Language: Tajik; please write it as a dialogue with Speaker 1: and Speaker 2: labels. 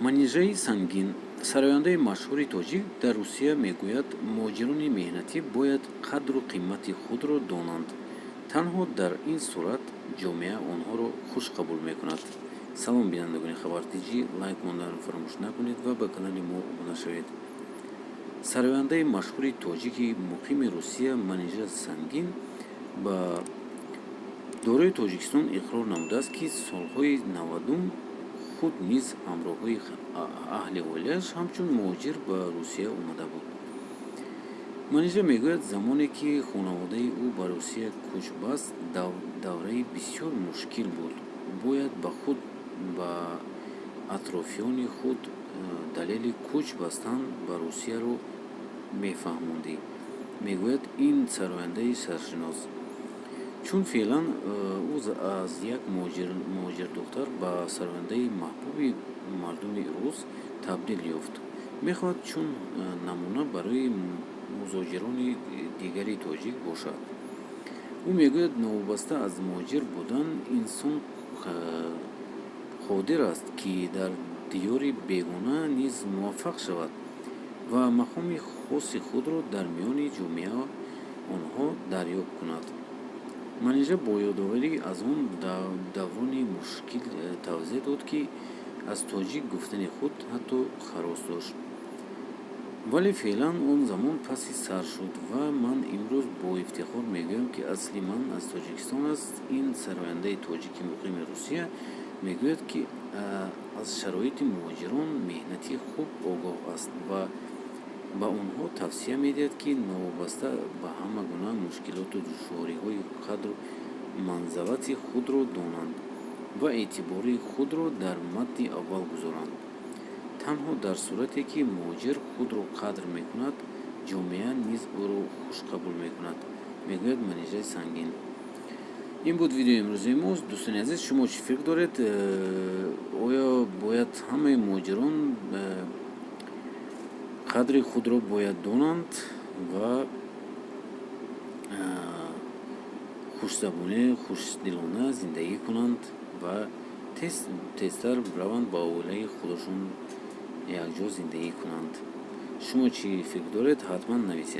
Speaker 1: Манижаи Сангин, сарояндаи машҳури тоҷик дар Русия, мегӯяд, муҳоҷирони меҳнатӣ бояд қадру қимати худро донанд. Танҳо дар ин сурат ҷомеа онҳоро хуш қабул мекунад. Салом, бинандагони Хабар Тҷ, лайк монданро фаромӯш накунед ва ба канали мо обуна шавед. Сарояндаи машҳури тоҷики муқими Русия Манижа Сангин ба дорои Тоҷикистон иқрор намудааст, ки солҳои 90-ум худ низ ҳамроҳи аҳли оилааш ҳамчун муҳоҷир ба Русия омада буд. Манижа мегӯяд, замоне ки хонаводаи ӯ ба Русия кӯч баст, давраи бисёр мушкил буд. Бояд ба худ, ба атрофиёни худ далели кӯч бастан ба Русияро мефаҳмондӣ, мегӯяд ин сарояндаи саршинос. Чун феълан ӯ аз як муҳоҷирдухтар ба сарояндаи маҳбуби мардуми рус табдил ёфт, мехоҳад чун намуна барои муҳоҷирони дигари тоҷик бошад. Ӯ мегӯяд, новобаста аз муҳоҷир будан, инсон қодир аст, ки дар диёри бегона низ муваффақ шавад ва мақоми хоси худро дар миёни ҷомеаи онҳо дарёб кунад. Манижа бо ёдоварӣ аз он даврони мушкил тавзеҳ дод, ки аз тоҷик гуфтани худ ҳатто ҳарос дошт. Вале феълан он замон паси сар шуд ва ман имрӯз бо ифтихор мегӯям, ки асли ман аз Тоҷикистон аст. Ин сарояндаи тоҷики муқими Русия мегӯяд, ки аз шароити муҳоҷирон меҳнатӣ хуб огоҳ аст ва ба онҳо тавсия медиҳад, ки новобаста ба ҳама гуна мушкилоту душвориҳои қадру манзалати худро донанд ва эътибори худро дар мадди аввал гузоранд. Танҳо дар сурате ки муҳоҷир худро қадр мекунад, ҷомеа низ ӯро хуш қабул мекунад, мегӯяд Манижаи Сангин. Ин буд видеои имрӯзаи мо. Дӯстони азиз, шумо чӣ фикр доред? Оё бояд ҳамаи муҳоҷирон қадри худро бояд донанд ва хушзабонӣ, хушдилона зиндагӣ кунанд ва тезтар раванд, ба оилаи худашон якҷо зиндагӣ кунанд? Шумо чӣ фикр доред, ҳатман нависед.